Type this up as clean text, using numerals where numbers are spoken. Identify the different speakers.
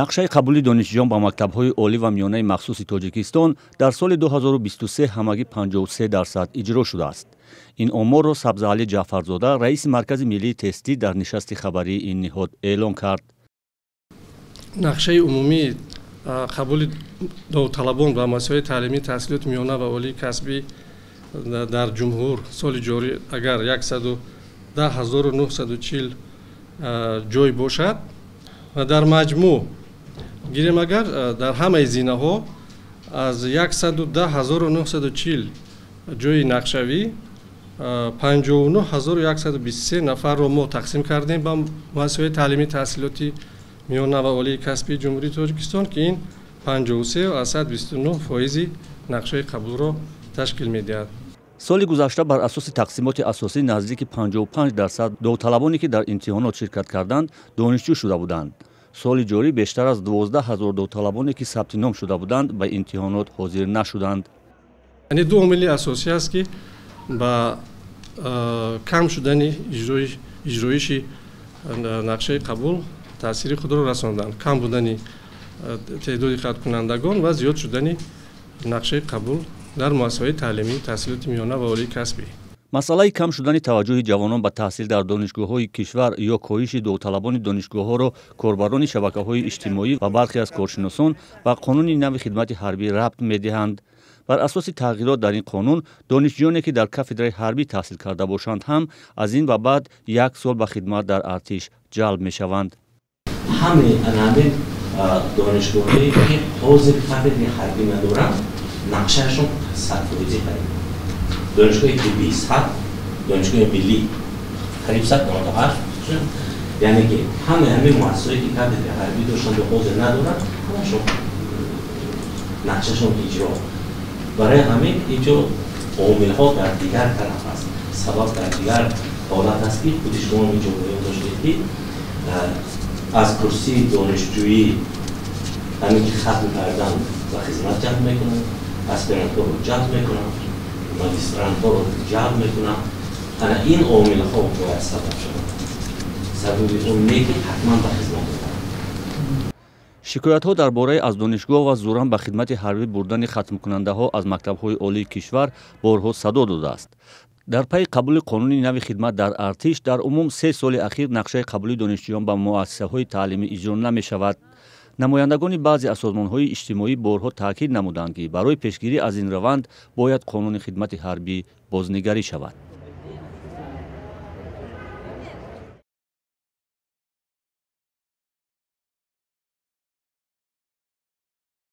Speaker 1: Нақшаи қабули донишҷӯён ба мактабҳои олӣ ва миёнаи махсуси Тоҷикистон дар соли 2023 ҳамагӣ 53% иҷро шудааст. Ин оморро Сабзаалӣ Ҷаъфарзода, раиси Маркази миллии тестӣ, дар нишасти хабарии ин ниҳод эълон кард.
Speaker 2: Нақшаи умумии қабули довталабон ба муассисаҳои таълимии таҳсилоти миёна ва олии касбӣ дар ҷумҳур соли ҷорӣ агар 110 940 ҷой бошад ва дар маҷмӯъ гирем, агар дар ҳамаи зинаҳо аз 110 940 ҷойи нақшавӣ 59 123 нафарро мо тақсим кардем ба муассисаҳои таълимии таҳсилоти миёна ва олии касбии Ҷумҳурии Тоҷикистон, ки ин 53,29 фоизи нақшаи қабулро ташкил медиҳад.
Speaker 1: Соли гузашта бар асоси тақсимоти асосӣ наздики 55% довталабоне, ки дар имтиҳонот ширкат карданд, донишҷӯ шуда буданд. Соли ҷорӣ бештар аз 12 ҳазор довталабоне, ки сабти ном шуда буданд, ба имтиҳонот ҳозир нашуданд.
Speaker 2: Яъне ду омили асосӣ аст, ки ба кам шудани иҷроиши нақшаи қабул таъсири худро расонданд: кам будани теъдоди хатмкунандагон ва зиёд шудани нақшаи қабул дар муассисаҳои таълимии таҳсилоти миёна ва олии касбӣ.
Speaker 1: Масъалаи кам шудани таваҷҷӯҳи ҷавонон ба таҳсил дар донишгоҳҳои кишвар ё коҳиши довталабони донишгоҳҳоро корбарони шабакаҳои иҷтимоӣ ва бархе аз коршиносон ба қонуни нави хидмати ҳарбӣ рабт медиҳанд. Бар асоси тағйирот дар ин қонун, донишҷӯёне, ки дар кафедраи ҳарбӣ таҳсил карда бошанд ҳам, аз ин ба баъд як сол ба хидмат дар артиш ҷалб мешаванд.
Speaker 3: Ҳамаи ҳамин донишгоҳҳое, ки ҳозир кафедраи ҳарбӣ надоранд, нақшаашон 100 фоизӣ қариб. Донишгоҳи тиббӣ 100, донишгоҳи миллӣ қариб 100, 98. Яъне ки ҳамаи ҳамин муассисаҳое, ки кафедраи ҳарбӣ доштанду ҳозир надоранд, ҳамашон нақшашон иҷро. Барои ҳамин инҷо омилҳо дар дигар тараф аст, сабаб дар дигар ҳолат аст, ки худи шумо инҷо баён доштед, ки аз курсии донишҷӯӣ ҳамин ки хатм кардан, ба хизмат ҷалб мекунанд, аспирантҳоро ҷалб мекунанд, магистрантҳоро ҷалб мекунанд. Ана ин омилҳо бояд сабаб шаванд. Сабаби он не, ки ҳатман ба хизмат мебаранд.
Speaker 1: Шикоятҳо дар бораи аз донишгоҳ ва зӯран ба хидмати ҳарбӣ бурдани хатмкунандаҳо аз мактабҳои олии кишвар борҳо садо додааст. Дар пайи қабули қонуни нави хидмат дар артиш дар умум 3 соли ахир нақшаи қабули донишҷӯён ба муассисаҳои таълимӣ иҷро намешавад. Намояндагони баъзе аз созмонҳои иҷтимоӣ борҳо таъкид намуданд, ки барои пешгирӣ аз ин раванд бояд қонуни хидмати ҳарбӣ бознигарӣ шавад.